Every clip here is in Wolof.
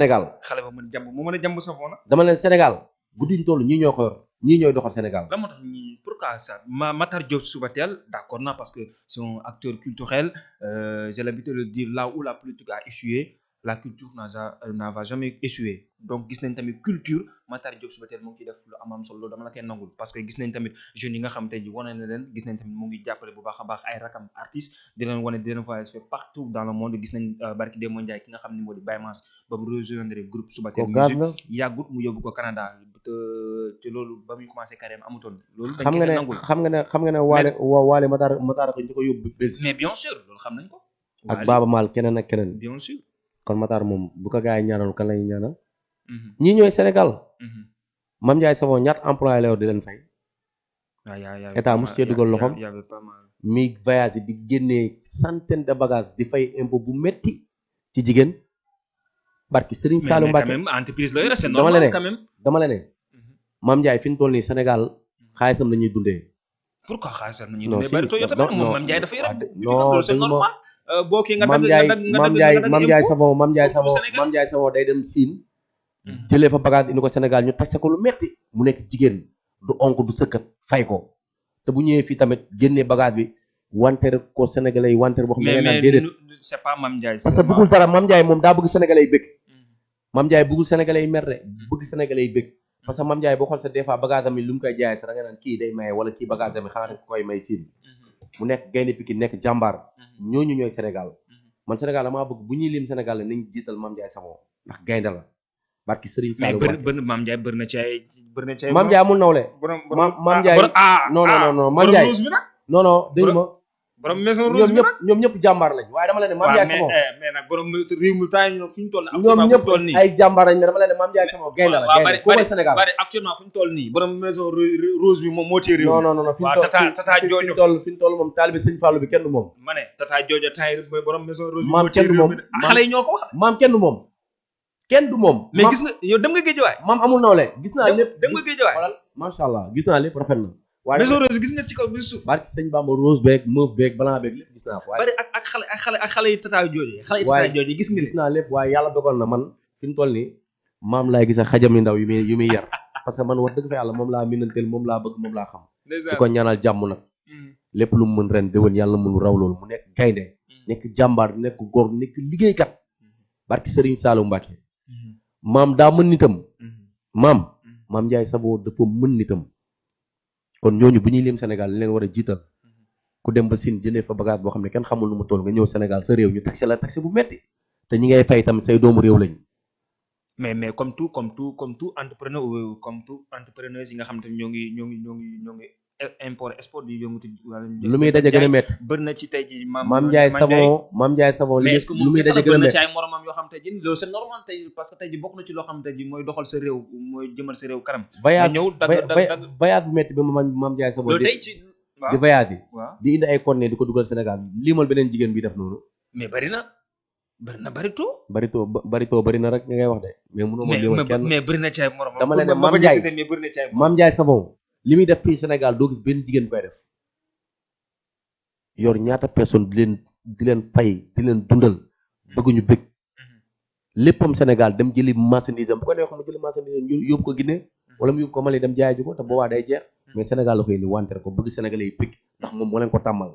Sénégal xale ba mën jàmb mu mën a jàmb Savon na. dama leen Sénégal guddi ñu toll ñii ñoo ko yor ñii ñooy doxal Sénégal. lan moo tax ñii pourquoi ça Matar Diop Soubatel d'accord na parce que c'est un acteur culturel j'ai l'habitude de le dire là où la politique a échoué la culture n'a jamais échoué donc gis nañ tamit culture Matar Diop Soubatel mu ngi ciy def lu am solo loolu dama la koy nangul parce que gis nañ tamit jeunes yi nga xam tey ji wane na leen gis nañ tamit mu ngi jàppale bu baax a baax ay rakam artistes di leen wane di leen voyager partout dans le monde gis nañ barki Demba Ndiaye ki nga xam ne moo di Baye Mass ba mu rejoindre groupe Soubatel musique yàggut mu yóbbu ko Canada te loolu ba muy commencé carrière amutoon loolu dañ koy nangul xam nga ne waale Matar ko ñu ko yóbbu Belgique mais bien sûr loolu xam nañ ko ak Baaba Maal keneen ak keneen bien sûr kon Matar moom bu ko gars yi ñaanal kan lañuy ñaanal ñii ñooy Sénégal Mame Ndiaye Savon ñaata employé la yor di leen fay état mos cee dugal loxoom mi voyage di génnee centaine de bagages di fay impôt bu metti ci jigéen barki Serigne Saliou Mbacké mais quand même entreprise la yore c'est normal quand même dama la ne Mame Ndiaye fi ñu toll nii Sénégal xaalisam la ñuy dundee pourquoi xaalisam la ñuy dundee bari to yow tamit moom Mame Ndiaye dafa yore loolu c'est normal boo kii nga dagg Mame Ndiaye Savon day dem Siin jëlee fa bagage indi ko Sénégal ñu taxe ko lu metti mu nekk jigéen du onk du sëkkat fay ko te bu ñëwee fii tamit génnee bagage bi wanteer ko sénégalais yi wanteer boo xam ne naan déedéet c'est pas Mame Ndiaye parce que bëggul dara Mame Ndiaye moom daa bëgg sénégalais yi bëgg Mame Ndiaye bëggul sénégalais yi mer de bëgg sénégalais yi bëgg parce que Mame Ndiaye boo xool sa des fois bagage am yi lu mu koy jaayee sax da nga naan kii day maye wala kii bagage am yi xanaa ko koy may Siin mu nekk gaynde Pikine nekk jàmbaar ñooñu ñooy Sénégal man Sénégal damaa bëgg bu ñuy lim Sénégal la nañ jiital Mame Ndiaye Savon ndax gaynde la barki Serigne Saliou mais Mame Ndiaye bëri na ci ay Mame Ndiaye amul nawle Mame Ndiaye non Mame Ndiaye non dégg ma borom maison rose bi ñoom ñëpp jàmbaar lañ waaye dama leen ne Mame Ndiaye Savon mais nag borom réew mi tay ñu fi ñu toll ñoom ñëpp ay jàmbaar lañ mais dama leen ne Mame Ndiaye Savon gaynde la gaynde ko mooy Sénégal bari actuellement fi ñu toll nii borom maison rose bi moom moo ci réew non fi ñu toll moom taalibe Sëñ Fallou bi kenn du moom ma ne tata joojo tay mooy borom maison rose bi maam kenn du moom xale yi ñoo ko wax maam kenn du moom mais gis nga yow dem nga Géejawaay maam amul nawle gis naa lépp dem nga Géejawaay xoolal macha allah gis naa lépp rafet na waaye maison rose gis nga ci kaw bi suuf barki Sëñ Bamba rose beeg mauve beeg blanc beeg lépp gis naa ko bari ak xale yi tata joojo gis nga gis naa lépp waaye yàlla dogal na man fi mu toll nii maam laay gis xajam yu ndaw yu muy yar parce que man wax dëgg fa yàlla moom laa minanteel moom laa bëgg moom laa xam di ko ñaanal jàmm nag lépp lu mu mën ren déwén yàlla mënu raw loolu mu nekk gaynde nekk jàmbaar nekk góor nekk liggéeykat barki Serigne Saliou Mbacké maam daa mën nitam Mame Ndiaye Savon dafa mën nitam kon ñooñu bu ñuy lim Sénégal leen war a jiital ku dem ba Siin jëlee fa bagage boo xam ne kenn xamul nu mu toll nga ñëw Sénégal sa réew ñu taxé la taxé bu metti te ñi ngay fay tamit say doomu réew lañ mais comme tout entrepreneur comme tout entrepreneurs yi nga xam te ñoo ngi import export di yëngatu lu muy daje gën a métti bëri na ci tey ji Mame Ndiaye Savon mais est-ce que lu muy daje gën a métti ci ay moromam yoo xam te ji loolu c'est normal tey parce que tey ji bokk na ci loo xam te ji mooy doxal sa réew mooy jëmal sa réew kanam voyage bu métti bi Mame Ndiaye Savon loolu tey ci di voyage bi di indi ay conteneur di ko dugal Sénégal limal beneen jigéen bi def noonu mais bëri na barito bëri na rek nga ngay wax de mais mënoo ma limal kenn mais bëri na ci ay moromam dama leen ne Mame Ndiaye Savon li muy def fii Sénégal doo gis benn jigéen koy def yor ñaata personne di leen fay di leen dundal bëgguñu bëgg léppam Sénégal dem jëli marchandise am bu ko neexoon mu jëli marchandise am yóbbu ko Guinée wala mu yóbbu ko Mali dem jaay ji ko te boobaa day jeex mais Sénégal la koy indi wanteer ko bëgg Sénégalais yi bëgg ndax moom moo leen ko tàmmal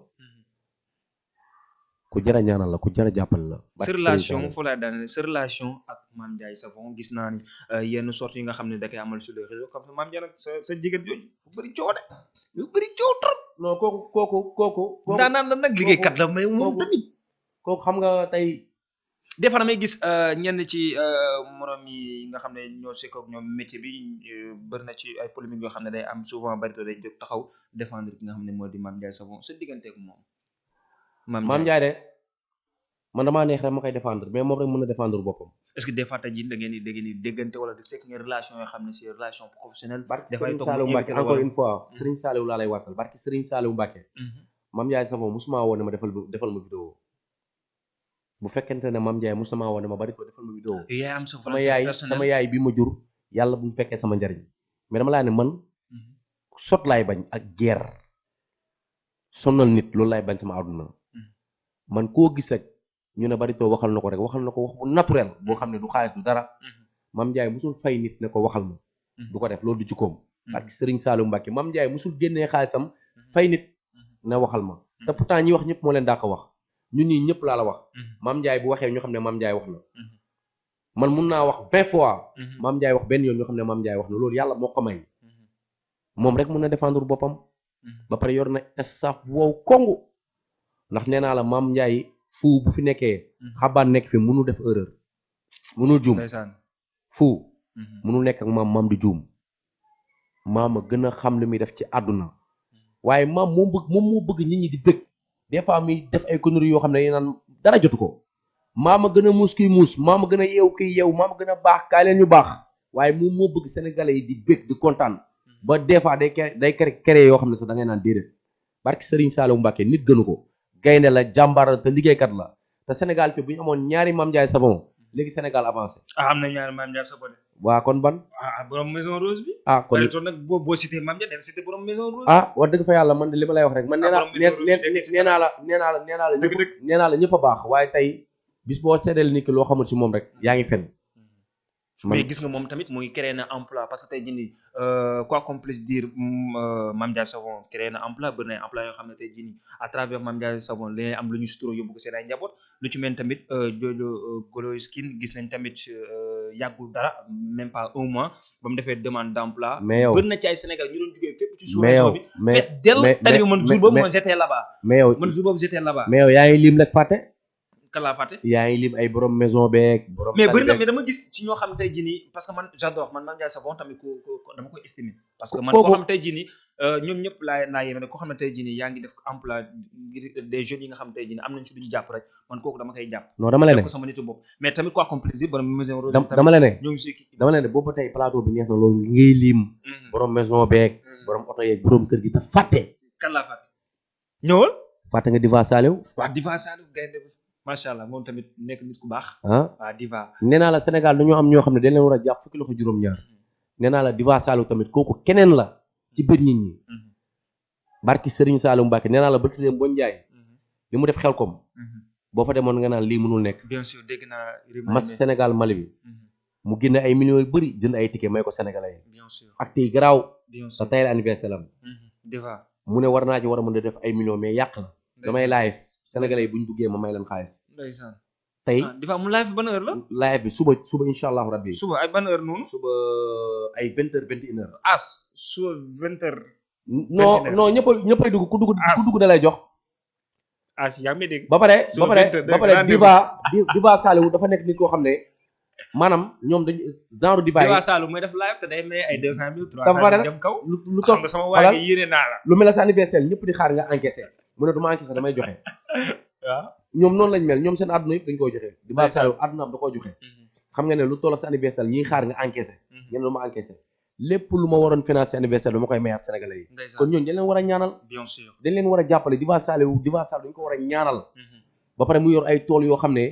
ku jar a ñaanal la ku jar a jàppale la. sa relation foo laa daaneel sa relation ak Mame Ndiaye Savon gis naa ni yenn sorties yi nga xam ne da koy amal sur les réseaux comme Mame Ndiaye nag sa jigéen jooju bu bëri coow de bu bëri coow trop. non kooku. daanaan la nag liggéeykat la mais moom tamit. kooku xam nga tey. des fois damay gis ñenn ci morom yi nga xam ne ñoo sekk ak ñoom métier bi bëri na ci ay polémiques yoo xam ne day am souvent bari day jóg taxaw défendre ki nga xam ne moo di Mame Ndiaye Savon sa diggante ak moom. Mame Ndiaye de man damaa neex rek ma koy défendre mais moom rek mën na défendre boppam. est-ce que des fois tey jii da ngeen di déggante wala def sekk ngeen relation yoo xam ne c'est relation professionnelle. barki Serigne Saliou Mbacké encore une fois Serigne Saliou laa lay wattal barki Serigne Saliou Mbacké. Mame Ndiaye Savon musuma woon ne ma defal ma vidéo bu fekkente ne Mame Ndiaye musuma woon ne ma bari ko defal ma vidéo. yaa am sa sama yaay bi ma jur yàlla bu mu fekkee sama njariñ mais dama laa ne man sot laay bañ ak guerre sonal nit loolu laay bañ sama àdduna man koo gis ak ñu ne Barito waxal na ko rek waxal na ko wax bu naturel boo xam ne du xaalis du dara Mame Ndiaye musul fay nit ne ko waxal ma du ko def loolu du jikkoom parce que Serigne Saliou Mbacké Mame Ndiaye musul génnee xaalisam fay nit ne waxal ma te pourtant ñi wax ñëpp moo leen daa ko wax ñun ñii ñëpp laa la wax Mame Ndiaye bu waxee ñu xam ne Mame Ndiaye wax na man mun naa wax 20 fois Mame Ndiaye wax benn yoon ñu xam ne Mame Ndiaye wax na loolu yàlla moo ko may moom rek mun na défendre boppam ba pare yor na staff bu wow kongu ndax nee naa la Mame Ndiaye fu bu fi nekkee xabaan nekk fi munul def erreur munul juum fu munul nekk ak maam di juum maam a gën a xam li muy def ci àdduna waaye maam moom moo bëgg nit ñi di bëgg des fois muy def ay conneries yoo xam ne naan dara jotu ko maam a gën a muus kiy muus maam a gën a yeew kiy yeew maam a gën a baax kaay leen ñu baax waaye moom moo bëgg sénégalais yi di bëgg di kontaan ba des fois day créé yoo xam ne sax da ngay naan déedéet barki Serigne Saliou Mbacké nit gënu ko gaynde la jàmbaar te liggéeykat la te Sénégal fii bu ñu amoon ñaari Mame Ndiaye Savon léegi Sénégal avancé. am na ñaari Mame Ndiaye Savon. waa kon ban. borom maison rose bi. kon nag boo cité Mame Ndiaye cité borom maison rose. wax dëgg fa yàlla man de li ma lay wax rek man nee naa la ñëpp a baax waaye tey bis boo seddal nit ki loo xamul ci moom rek yaa ngi fen mais gis nga moom tamit muy créé na emploi parce que tey jii nii quoi qu'on puisse dire Mame Ndiaye Savon créé na emploi bëri na emploi yoo xam ne tey jii nii à travers Mame Ndiaye Savon li am lu ñu suturoo yóbbu ko seen ay njaboot lu ci mel tamit Jojo Golo Skin gis nañ tamit yàggul dara même pas un mois ba mu defee demande d'emploi. mais yow bëri na ci ay Sénégal ñu doon jugee fépp ci sous-région bi. fees dell tali bi man jour boobu man j'étais là-bas. mais yow man jour boobu j'étais là-bas. mais yow yaa ngi lim rek fàtte. Kala fàtte yaa ngi lim ay borom maison beeg. borom mais bëri na mais dama gis ci ñoo xam tey jii nii parce que man j'adore man Mame Ndiaye Savon tamit ko dama koy estimer. parce que man koo xam tey jii nii ñoom ñëpp laa yéeme ne koo xam ne tey jii nii yaa ngi def emploi des jeunes yi nga xam tey jii nii am nañ ci duñu jàpp rek man kooku dama koy jàpp. non dama la ne ko sama nitu bopp mais tamit quoi comme plaisir borom maison rose. dama la ne ñoo ngi si dama la ne boobu tey plateau bi neex na loolu ngay lim. borom maison beeg. borom oto yeeg borom kër gi te fàtte. kan laa fàtte ñëwal. fàtte nga Diva Saliou. waaw Diva Saliou gaynde bi macha allah moom tamit nekk nit ku baax. waaw Diva. nee naa la Sénégal dañoo am ñoo xam ne dañ leen war a jàpp fukki loxo juróom-ñaar nee naa la Diva Saliou tamit kooku keneen la ci biir nit ñi. barki Serigne Saliou Mbacké nee naa la bëgg leen boo njaay li mu def xel kom boo fa demoon nga naan lii mënul nekk. bien sûr dégg naa. mas Sénégal Mali bi mu génne ay millions yu bëri jënd ay ticket may ko sénégalais yi. bien sûr ak tey garaaw. bien sûr te tey la anniversaire am. Diva. mu ne war naa ci war a mën a def ay millions mais yàq la. damay live sénégalais yi bu ñu duggee ma may leen xaalis. ndeysaan. tey Diva mu live ban heure la. live bi suba incha allahu rabbi. suba ay ban heure noonu. suba ay 20h 21h. suba 20h. non ñëppay dugg ku dugg da lay jox. yaa ngi dégg. ba pare Diva Saliou dafa nekk nit koo xam ne maanaam ñoom dañ genre Diva yi. Diva Saliou mooy def live te day may ay 200 000 300 000 dem kaw. lu toog xam nga sama waa gi yéene naa la. lu mel ne sa anniversaire ñëpp di xaar nga encaissé mu ne du ma encaissé damay joxe. waaw ñoom noonu lañ mel ñoom seen àdduna yëpp dañ koy joxe. Diva Saliou àdduna am da koo joxe. xam nga ne lu toll sa anniversaire ñiy xaar nga encaissé. ngeen du ma encaissé. lépp lu ma waroon financé anniversaire dama koy mayaat sénégalais yi. kon ñooñu dañ leen war a ñaanal. bien sûr dañ leen war a jàppale Diva Saliou dañ ko war a ñaanal. ba pare mu yor ay tool yoo xam ne.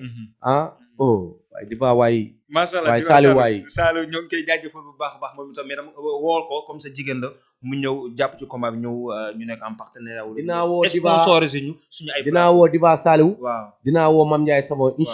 waaye Diva waay. macha allah Diva Saliou ñoo ngi koy jaajëfal bu baax a baax moom itam mais dama wool ko comme sa jigéen la mu ñëw jàpp ci combat bi ñëw ñu nekk en partenariat. dinaa woo Diva sponsorisé ñu suñu ay. dinaa woo Diva Saliou. waaw dinaa woo Mame Ndiaye Savon incha